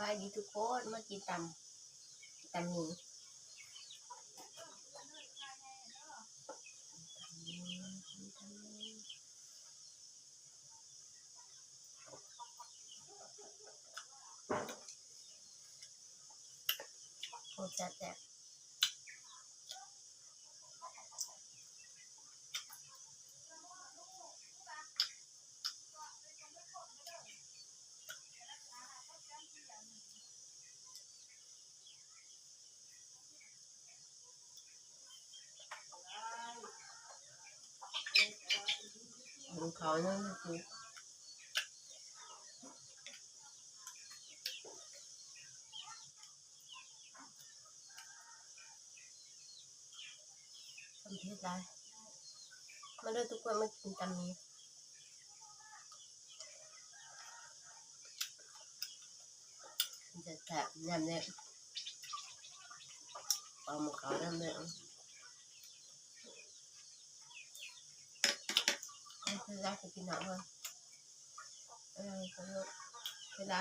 ບາຍດີທຸກຄົນ ມາກິນຕຳ ຕຳໝີ່. ໂອ້ ແຊບໆ. ເບິ່ງເຂົາເນາະ ເຜັດຫຼາຍ. ມາເດີທຸກຄົນ ມາກິນຕຳໝີ່ ແຊບໆ ຍາມແລງ ເອົາໝົກເຂົ້າຍາມແລງ. ເວລາໄປກິນນ້ຳເພິ່ນ ເວລາ